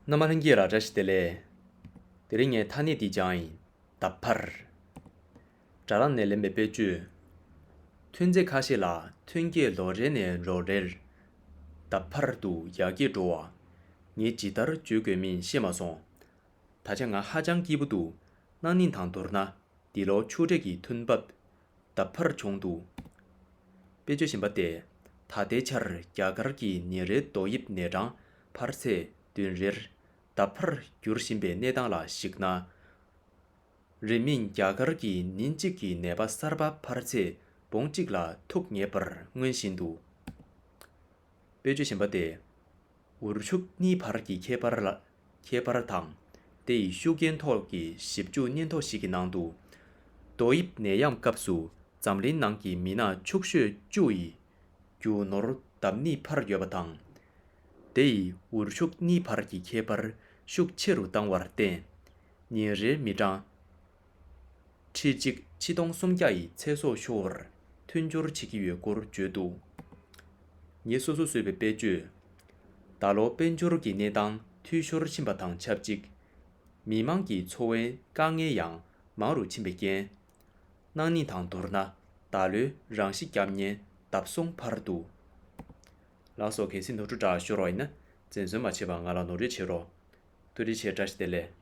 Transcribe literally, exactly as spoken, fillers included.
རྣམ་པ་ལྷན་རྒྱས་ལ་བཀྲ་ཤིས་བདེ་ལེགས། དེ་རིང་ངས་ཐ་སྙད་འདི་སྦྱངས་ཡིན། ལྡབ་འཕར། དྲ་ལམ་ནས་ལེན་པའི་དཔེ་བརྗོད། ཐོན་རྫས་ཁ་ཤས་ལ་ཐོན་སྐྱེད་ལོ་རེ་ནས་ལོ་རེར་ལྡབ་འཕར་དུ་ཡར་རྒྱས་འགྲོ་བ། ངས་ཇི་ལྟར་བརྗོད་དགོས་མིན་ཤེས་མ་སོང་། ད་ཆ་ང་ཧ་ཅང་སྐྱིད་པོ་འདུག། གནང་སྙིང་དང་བསྡུར་ན། འདི་ལོ་ཆུ་འབྲས་ཀྱི་ཐོན་འབབ་ལྡབ་འཕར་བྱུང་འདུག། དཔེ་བརྗོད་གཞན་པ་སྟེ། ད་ལྟའི་ཆར་རྒྱ་གར་གྱི་ཉིན་རེའི་ཏོག་དབྱིབས་ནད་གྲངས་འཕར་ཚད་བདུན་རེར་ལྡབ་འཕར་འགྱུར་བཞིན་པའི་གནས་སྟངས་ལ་གཞིགས་ན། རིང་མིན་རྒྱ་གར་གྱི་ཉིན་གཅིག་གི་ནད་པ་གསར་པ་འཕར་ཚད་བོང་གཅིག་ལ་ཐུག་ངེས་པར་མངོན་བཞིན་འདུག། དཔེ་བརྗོད་གཞན་པ་སྟེ། འུར་ཤུགས་གཉིས་བར་གྱི་ཁྱད་པར་ལ། ཁྱད་པར་དང་། དེ་ཡི་ཤུགས་རྐྱེན་ཐོག་གི་ཞིབ་འཇུག་སྙན་ཐོ་ཞིག་གི་ནང་དུ། ཏོག་དབྱིབས་ནད་ཡམས་སྐབས་སུ་འཛམ་གླིང་ནང་གི་མི་སྣ་ཕྱུག་ཤོས་བཅུ་ཡི་རྒྱུ་ནོར་ལྡབ་གཉིས་འཕར་ཡོད་པ་དང་། དེ་ཡི་འུར་ཤུགས་གཉིས་བར་གྱི་ཁྱད་པར་ཤུགས་ཆེ་རུ་བཏང་བར་བརྟེན། ཉིན་རེའི་མི་གྲངས་ཁྲི་གཅིག་ཆིག་སྟོང་སུམ་བརྒྱ་ཡི་ཚེ་སྲོག་ཤོར་བར་མཐུན་སྦྱོར་བྱེད་ཀྱི་ཡོད་སྐོར་བརྗོད་འདུག། ངས་སོ་སོས་བཟོས་པའི་དཔེ་བརྗོད། ད་ལོ་དཔལ་འབྱོར་གྱི་གནས་སྟངས་འཐུས་ཤོར་ཕྱིན་པ་དང་ཆབས་ཅིག། མི་མང་གི་འཚོ་བའི་དཀའ་ངལ་ཡང་མང་རུ་ཕྱིན་པའི་རྐྱེན། གནང་སྙིང་དང་བསྡུར་ན། ད་ལོའི་རང་ཤི་བརྒྱབ་མཁན་ལྡབ་གསུམ་འཕར་འདུག། ལགས་སོ། གལ་སྲིད་ནོར་འཁྲུལ་འདྲ་ཤོར་བ་ཡིན་ན། འཛེམ་ཟོན་མ་བྱེད་པར་ང་ལ་ནོར་འཁྲུལ་བྱེད་རོགས། ཐུགས་རྗེ་ཆེ། བཀྲ་ཤིས་བདེ་ལེགས།